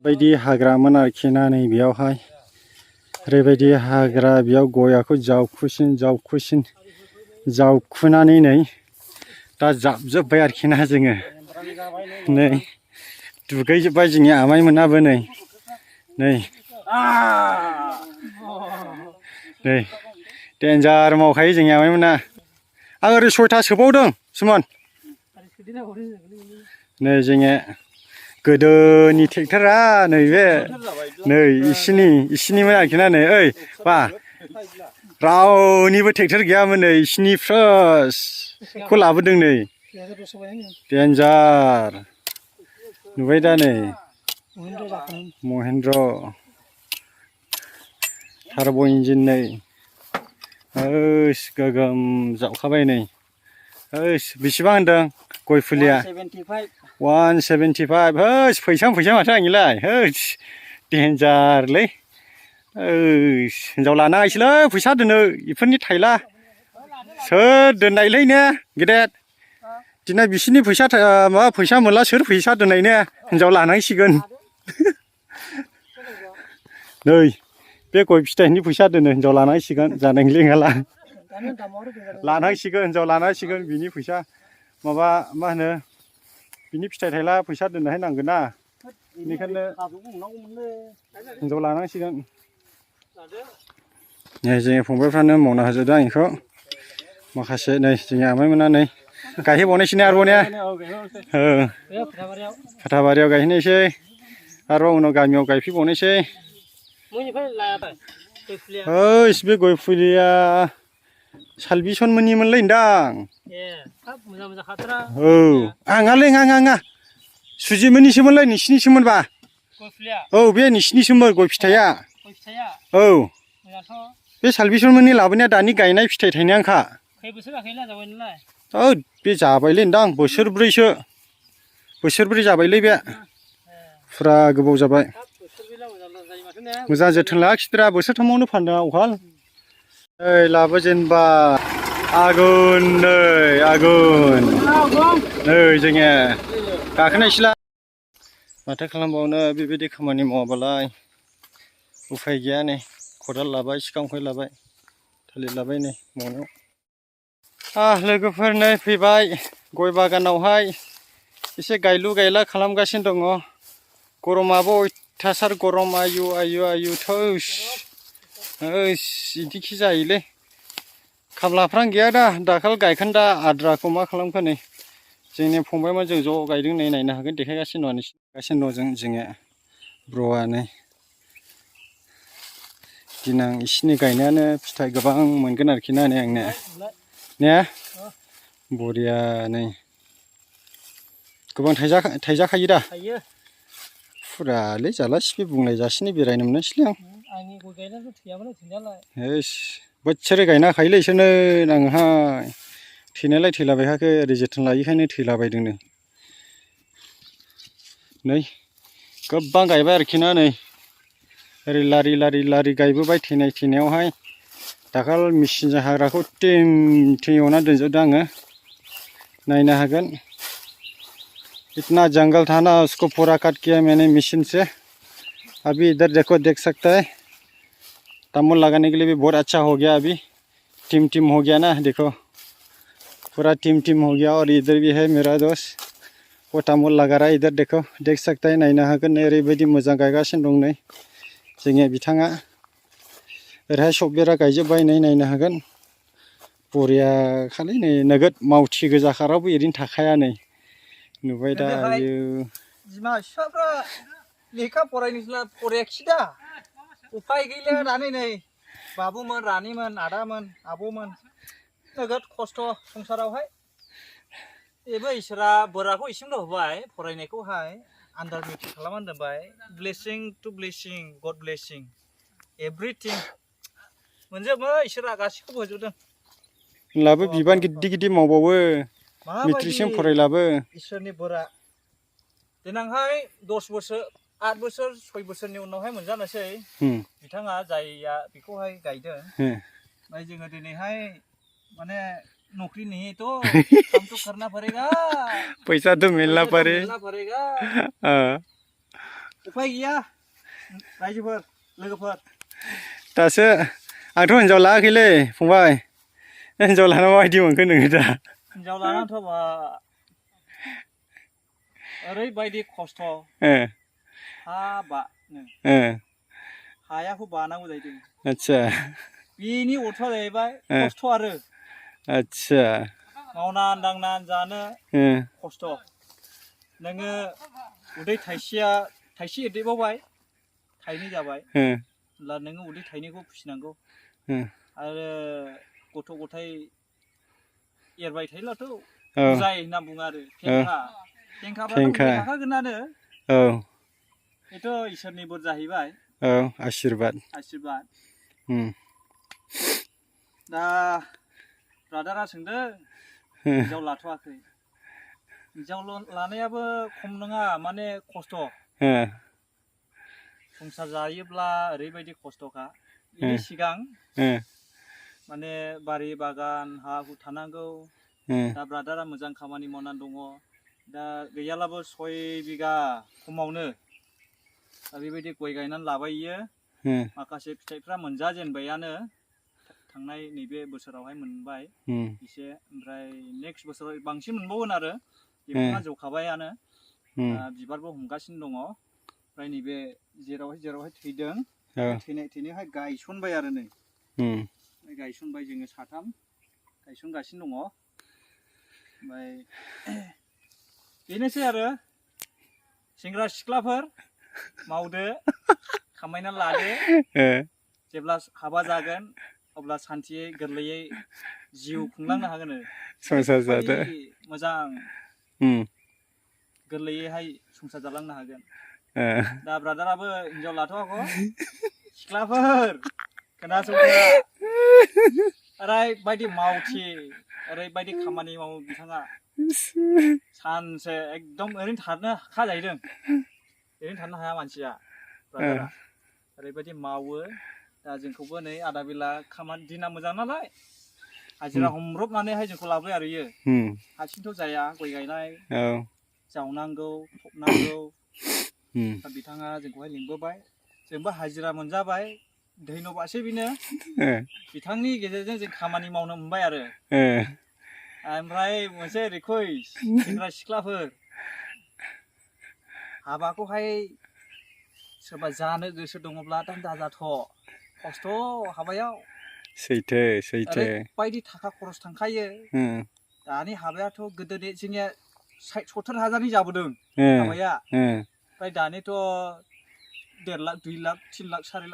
बायदि हाग्रामोन आरोखि ना नै बेयावहाय ओरैबायदि हाग्रा बेयाव गयाखौ जावखुसिन जावखुनानै नै दा जाबजोब्बाय आरोखि ना जोङो नै दुगैजोब्बाय जोंनि आमाइमोनाबो नै देन्जार मावखायो जोंनि आमाइमोना आं ओरै 6था सोबावदों सुमन नै जोङो गोदोनि ट्रेक्टरा नैबे नै इसिनिमोन आरोखि ना नै ओइ बा रावनिबो ट्रेक्टर गैयामोन नै इसिनि फार्स्टखौ लाबोदों नै देन्जार नुबाय दा नै महेन्द्र टार्ब' इन्जिन नै गोगोम जावखाबाय नै बेसेबां होनदों गय फुलिया 175 होस फैसा माथो आंनिलाय होस देन्जारलै हिनजाव लानाङासैलै फैसा दोनो बेफोरनि थायला सोर दोननायलै ने गेदेर दिनै बिसिनि फैसा माबा फैसा मोनला सोर फैसा दोननाय ने हिनजाव लानांसिगोन नै बे गय फिथाइनि फैसा दोनो हिनजाव लानांसिगोन जानाय लोङाला लानांसिगोन हिनजाव लानांसिगोन बिनि फैसा माबा मा होनो बिनि फिथाइ थायला फैसा दोननोहाय नांगोन ना बेनिखायनो हिनजाव लानांसिगोन नै जोंनि फंबायफ्रानो मावना होजोबदों आं बेखौ माखासे नै जोंनि आमाइमोना नै गायहैबावनायसै ने आरोबाव ने फाथाबारियाव गायहैनायसै आरोबाव उनाव गामियाव गायफैबावनायसै ओइस बे गय फुलिया सालबिसन मोननिमोनलै होनदां औ आङा सुजिमोननिसोमोनलै नोंसिनिसोमोनबा औ बे नोंसिनिसोमोन गय फिथाइया औ बे सालबिसनमोननि लाबोनाया दानि गायनाय फिथाइ थायनायानोखा औ बे जाबायलै होनदां बोसोरब्रै जाबायलै बे फुरा गोबाव जाबाय मोजां जोथोन लाखिद्रा बोसोरथामावनो फानदों अखाल ओइ लाबोजेनबा आगुन नै जोङो गाखोनायसैलाय माथो खालामबावनो बेबायदि खामानि मावाबालाय उफाय गैया नै खदाल लाबाय सिखा खंखाइ लाबाय थालिर लाबाय नै मावनायाव लोगोफोर नै फैबाय गय बागानावहाय एसे गायलु गायला खालामगासिनो दङ गरमाबो अयथासार गरम आयु थोस बिदिखि जायोलै खामलाफ्रानो गैया दा दाखालि गायखान्दा आद्राखौ मा खालामखो नै जोंनि फंबायमोन जों ज' गायदों नै नायनो हागोन देखायगासिनो दं जोङो ब्र'आ नै दिनां इसिनि गायनायानो फिथाइ गोबां मोनगोन आरोखि ना नै आंने ने बरिया नै गोबां थाइजाखायो दा फुरालै जालासि बुंलाय जासिनो बेरायनो मोनासैलै आं बोसोरै गायना होखायोलै इसोरनो नाङोहाय थैनायलाय थैलाबायखाखै ओरै जोथोन लायिखायनो थैलाबायदों नै गोबां गायबाय आरोखि ना नै ओरै लारि गायबोबाय थैनायावहाय दाखाल मेचिनजों हाग्राखौ टिम एवना दोनजोबदों आङो नायनो हागोन इतना जंगल था ना उसको पूरा कट किया मैंने मशीन से अभी इधर देखो देख सकता है तमुल लगाने के लिए भी बहुत अच्छा हो गया अभी टीम हो गया ना देखो पूरा टीम हो गया और इधर भी है मेरा दोस्त वो तमुल लगा रहा है इधर देखो देख सकता है नायनो हागोन नै ओरैबायदि मोजां गायगासिनो दं नै जोंनि बिथाङा ओरैहाय सब बेरा गायजोब्बाय नै नायनो हागोन बरिया खालै नै नोगोद मावथि गोजाखा रावबो ओरैनो थाखाया नै नुबाय दा आयो बिमा बिफाफ्रा लेखा फरायाखिसै दा उफाय गैला दानो नै बाबुमोन रानिमोन आदामोन आब'मोन नोगोद खस्थ' संसारावहाय एबो इसोरा बोराखौ इसिमल' होबाय फरायनायखौहाय आन्दार मेट्रिक खालामनानै दोनबाय ब्लेसिं टु ब्लेसिं गड ब्लेसिं एभ्रिथिं मोनजोबो इसोरा गासिखौबो होजोबदों होनलाबो बिबान गिदिर मावबावो मेट्रिकसिम फरायलाबो इसोरनि बोरा देनांहाय 10 बोसोर 8 बोसोर 6 बोसोरनि उनावहाय मोनजानोसै बिथाङा जायया बेखौहाय गायदों ओमफ्राय जोङो दिनैहाय माने नौकरी नहीं तो काम तो करना पड़ेगा पैसा तो मिलना पड़ेगा उफाय गैया रायजोफोर लोगोफोर दासो आंथ' हिनजाव लायाखैलै फंबाय हिनजाव लाना माबायदि मोनखो नोङो दा हिनजाव लानानैथ' बा ओरैबायदि खस्थ' हाबानो हायाखौ बानांगौ जाहैदों आदसा बेनि अर्थआ जाहैबाय खस्थ' आरो आदसा मावनानै दांनानै जानो खस्थ' नोङो उदै थाइसे एदेरबावबाय थाइनै जाबाय होनब्ला नोङो उदै थाइनैखौ फिसिनांगौ आरो गथ' गथाय एरबाय थायोब्लाथ' बुजाय होनना बुङो आरो फेंखाफ्राथ' उदै थाखागोनानो बेथ' इसोरनि बोर जाहैबाय आशिर्बाद दा ब्रादारा सोंदों हिनजाव लाथ'वाखै हिनजाव लानायाबो खम नङा माने खस्थ' संसार जायोब्ला ओरैबायदि खस्थ'खा बेनि सिगां माने बारि बागान हा हु थानांगौ दा ब्रादारा मोजां खामानि मावनानै दङ दा गैयालाबो 6 बिगा खमावनो दा बेबायदि गय गायनानै लाबाय इयो माखासे फिथाइफ्रा मोनजाजेनबायानो थांनाय नैबे बोसोरावहाय मोनबाय एसे ओमफ्राय नेक्स्ट बोसोराव बांसिन मोनबावगोन आरो बिफाङा जौखाबायानो बिबारबो हमगासिनो दङ ओमफ्राय नैबे जेरावहाय थैदों थैनायहाय गायसनबाय आरो नै गायसनबाय जोङो 3 गायसनगासिनो दङ ओमफ्राय बेनोसै आरो सेंग्रा सिख्लाफोर मावदो खामायना लादो जेब्ला हाबा जागोन अब्ला सान्थियै गोरलैयै जिउ खुंलांनो हागोन संसार जादो मोजां गोरलैयैहाय संसार जालांनो हागोन दा ब्रादाराबो हिनजाव लाथ'वाखै सिख्लाफोर खोनासंदो ओरैबायदि मावथि ओरैबायदि खामानि मावो बिथाङा सानसे एकदम ओरैनो थानो हाखा जाहैदों ओरैनो थानो हाया मानसिया ब्रादारा ओरैबायदि मावो दा जोंखौबो नै आदा बेला खामानि दिना मोजां नालाय हाजिरा हमब्रबनानैहाय जोंखौ लाबाय आरो इयो हारसिंथ' जाया गय गायनाय जावनांगौ फबनांगौ दा बिथाङा जोंखौहाय लिंबोबाय जोंबो हाजिरा मोनजाबाय धैन्यबादसै बेनो बिथांनि गेजेरजों जों खामानि मावनो मोनबाय आरो ओमफ्राय मोनसे रिकुवेस्ट सेंग्रा सिख्लाफोर हाबाखौहाय सोरबा जानो गोसो दङब्ला दा दाजाथ' खस्थ' हाबायाव सैथो ओरैबायदि थाखा खरस थांखायो दानि हाबायाथ' गोदोनि जोंनिया 60-70 जाबोदों हाबाया ओमफ्राय दानिथ' 1.5 लाख 2 लाख 3 लाख 4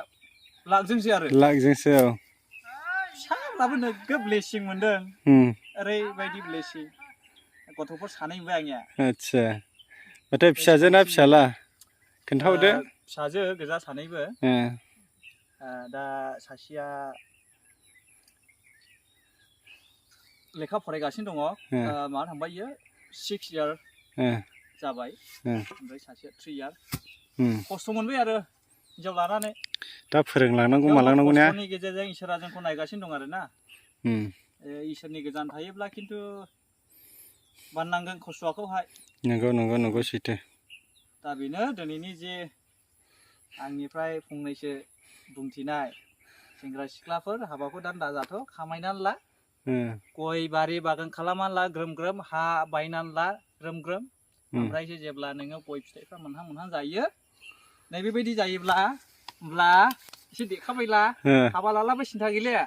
लाखजोंसो आरो लाखजोंसो फिसाब्लाबो नोगोद ब्लेसिं मोनदों ओरैबायदि ब्लेसिं गथ'फोर 2 मोनबाय आंनिया आदसा माथो फिसाजोना फिसाला खोन्थाहरदो फिसाजो गोजा 2बो दा सासेया लेखा फरायगासिनो दङ माबा थांबाय इयो 6 इयार जाबाय ओमफ्राय सासेया 3 इयार खस्थ' मोनबाय आरो हिनजाव लानानै दा फोरोंलांनांगौ मालांनांगौ ने खस्थ'नि गेजेरजों इसोरा जोंखौ नायगासिनो दं आरो ना इसोरनि गोजान थायोब्ला खिन्थु बाननांगोन खस्थ'खौहाय नंगौ सैथो दा बेनो दिनैनि जे आंनिफ्राय फंनैसो बुंथिनाय सेंग्रा सिख्लाफोर हाबाखौ दा दाजाथ' खामायनानै ला गय बारि बागान खालामनानै ला ग्रोम ग्रोम हा बायनानै ला ग्रोम ग्रोम ओमफ्रायसो जेब्ला नोङो गय फिथाइफ्रा मोनहां जायो नैबेबायदि जायोब्ला होमब्ला एसे देखाबायला हाबा लालाबो सिन्था गैला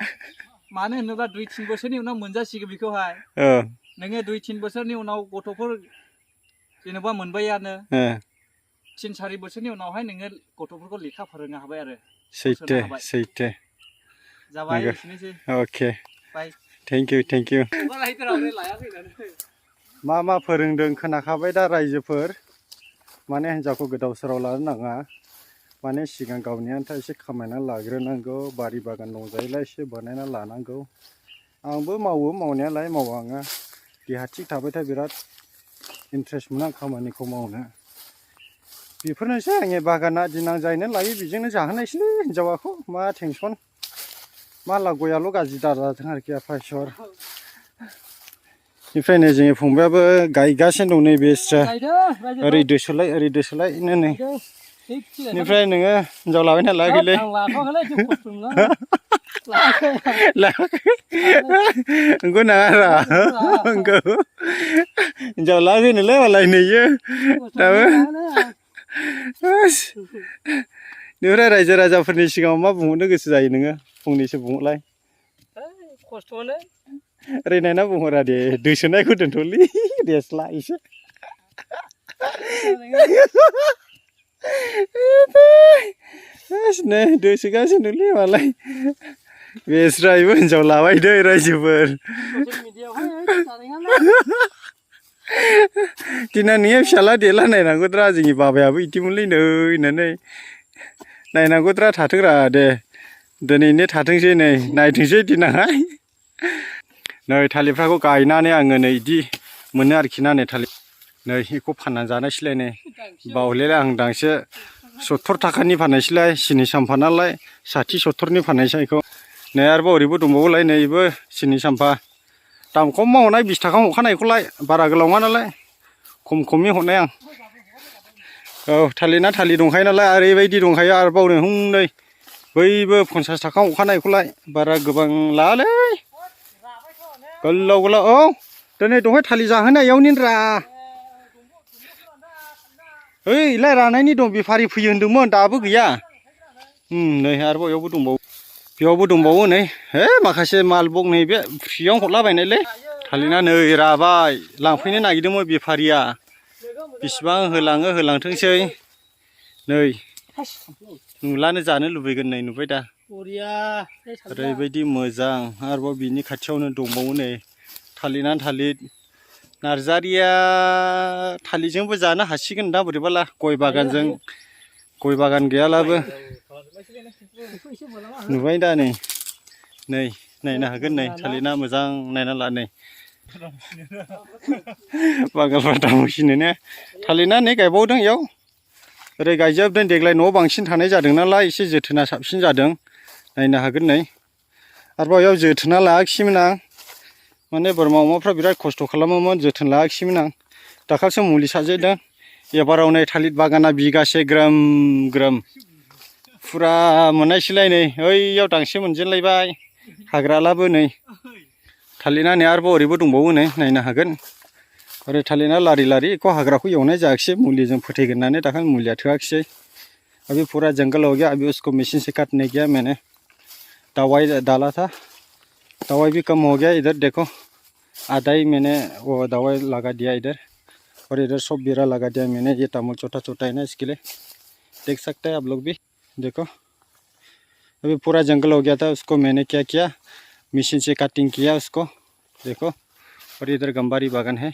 मानो होनोब्ला 2-3 बोसोरनि उनाव मोनजासिगोन बेखौहाय नोङो 2-3 बोसोरनि उनाव गथ'फोर जेनेबा मोनबायानो 3-4 बोसोरनि उनावहाय नोङो गथ'फोरखौ लेखा फोरोंनो हाबाय आरो सैथो जाबाय एसेनोसै अके बाय थेंक इउ मा फोरोंदों खोनाखाबाय दा रायजोफोर माने हिनजावखौ गोदाव सोराव लानो नाङा माने सिगां गावनि आन्था एसे खामायना लाग्रोनांगौ बारि बागान दंजायोला एसे बानायना लानांगौ आंबो मावो मावनायालाय मावा आङो देहा थिग थाबाथाय बिराद इन्ट्रेस्ट मोनो आं खामानिखौ मावनो बेफोरनोसै आंनि बागाना दिनां जायनो लायो बेजोंनो जाहोनायसैलै हिनजावाखौ मा टेनसन माला गयाल' गाज्रि दाजाथों आरोखि आफा इसोर बेनिफ्राय नै जोंनि फंबायाबो गायगासिनो दं नैबे ओरै दोसोलाय नै बेनिफ्राय नोङो हिनजाव लाबायना लायाखैलै नंगौ नाङा नंगौ हिनजाव लायाखैनोलै मालाय नैयो दाबो बेनिफ्राय रायजो राजाफोरनि सिगाङाव मा बुंहरनो गोसो जायो नोङो फंनैसो बुंहरलाय खस्थ'आनो ओरैनायना बुंहरा दे दोसोनायखौ दोनथ'लै देस्ला एसे नै दोसोगासिनोलै मालाय बेस्रायबो हिनजाव लाबाय दै रायजोफोर दिना नोंनि फिसाला देला नायनांगौद्रा जोंनि बाबायाबो बिदिमोनलै नै होननानै नायनांगौद्रा थाथोंरा दे दिनैनो थाथोंसै नै नायथोंसै दिनाहाय नै थालिरफ्राखौ गायनानै आङो नै बिदि मोनो आरोखि ना नै थालिर नै बेखौ फाननानै जानायसैलाय नै बावलेलाय आं दांसो 70 थाखानि फाननायसैलाय सिनि साम्फा नालाय 60-70नि फाननायसै बेखौ नै आरोबाव ओरैबो दंबावोलाय नैबो सिनि साम्फा दाम खमाव हरनाय 20 थाखा हरखानायखौलाय बारा गोलाव नङा नालाय खमनि हरनाय आं औ थालिरना थालिर दंखायो नालाय ओरैबायदि दंखायो आरोबाव नै हनै बैबो 50 थाखा हरखानायखौलाय बारा गोबां लायालै गोलाव गोलाव औ दिनै दहाय थालिर जाहोनायावनिरा ओइलाय रानायनि दं बेफारि फैयो होनदोंमोन दाबो गैया नै आरोबाव बेयावबो दंबावो नै हे माखासे मालबग नैबे फ्रियावनो हरलाबायनायलै थालिरना नै राबाय लांफैनो नागिरदोंमोन बेफारिया बिसिबां होलाङो होलांथोंसै नै नुलानो जानो लुबैगोन नै नुबाय दा ओरैबायदि मोजां आरोबाव बिनि खाथियावनो दंबावो नै थालिरना थालिर नार्जारिया थालिरजोंबो जानो हासिगोन दा बोरैबाला गय बागान गैयालाबो नुबाय दा नै नायनो हागोन नै थालिरना मोजां नायना ला नै बागानफ्रा दामसिनो ने थालिरना नै गायबावदों इयाव ओरै गायजोबदों देग्लाय न'आव बांसिन थानाय जादों नालाय एसे जोथोना साबसिन जादों नायनो हागोन नै आरोबाव इयाव जोथोना लायाखिसैमोन आं माने बोरमा अमाफ्रा बिराद खस्थ' खालामोमोन जोथोन लायाखिसैमोन आं दाखालिसो मुलि सारजेनदों एबाराव नै थालिर बागाना बिगासे ग्रोम ग्रोम फुरा मोननायसैलाय नै ओइयाव दांसे मोनजेनलायबाय हाग्रालाबो नै थालिरना नै आरोबाव ओरैबो दंबावो नै नायनो हागोन ओरै थालिरना लारि लारि बेखौ हाग्राखौ एवनाय जायाखिसै मुलिजों फोथैगोननानै दाखालि मुलिया थोआखिसै अभी पूरा जंगल हो गया अभी उसको मशीन से काटने गया मैंने दवाई डाला था दवाई भी कम हो गया इधर देखो आधा ही मैंने वो दवाई लगा दिया इधर और इधर सब बेरा लगा दिया मैंने ये तमुल छोटा छोटा है ना इसके लिए देख सकते हैं आप लोग भी देखो अभी पूरा जंगल हो गया था उसको मैंने क्या किया मशीन से कटिंग किया उसको देखो और इधर गंबारी बागान है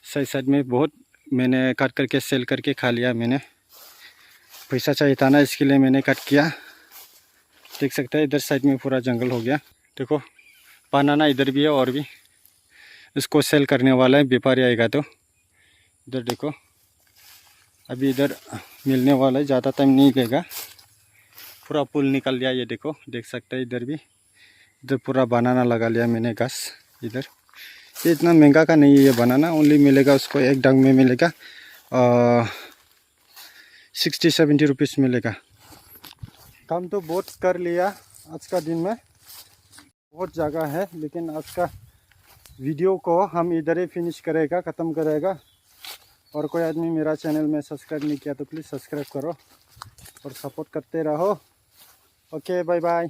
साइड में बहुत मैंने काट करके सेल करके खा लिया मैंने पैसा चाहिए था ना इसके लिए मैंने कट किया देख सकते हैं इधर साइड में पूरा जंगल हो गया देखो बनाना इधर भी है और भी इसको सेल करने वाला है व्यापारी आएगा तो इधर देखो अभी इधर मिलने वाला है ज़्यादा टाइम नहीं लगेगा पूरा पुल निकल गया ये देखो देख सकते हैं इधर भी इधर पूरा बनाना लगा लिया मैंने घास इधर ये इतना महंगा का नहीं है ये बनाना ओनली मिलेगा उसको एक डंग में मिलेगा 60-70 रुपीज़ मिलेगा काम तो बहुत कर लिया आज का दिन में बहुत जगह है लेकिन आज का वीडियो को हम इधर ही फिनिश करेगा ख़त्म करेगा और कोई आदमी मेरा चैनल में सब्सक्राइब नहीं किया तो प्लीज़ सब्सक्राइब करो और सपोर्ट करते रहो ओके बाय बाय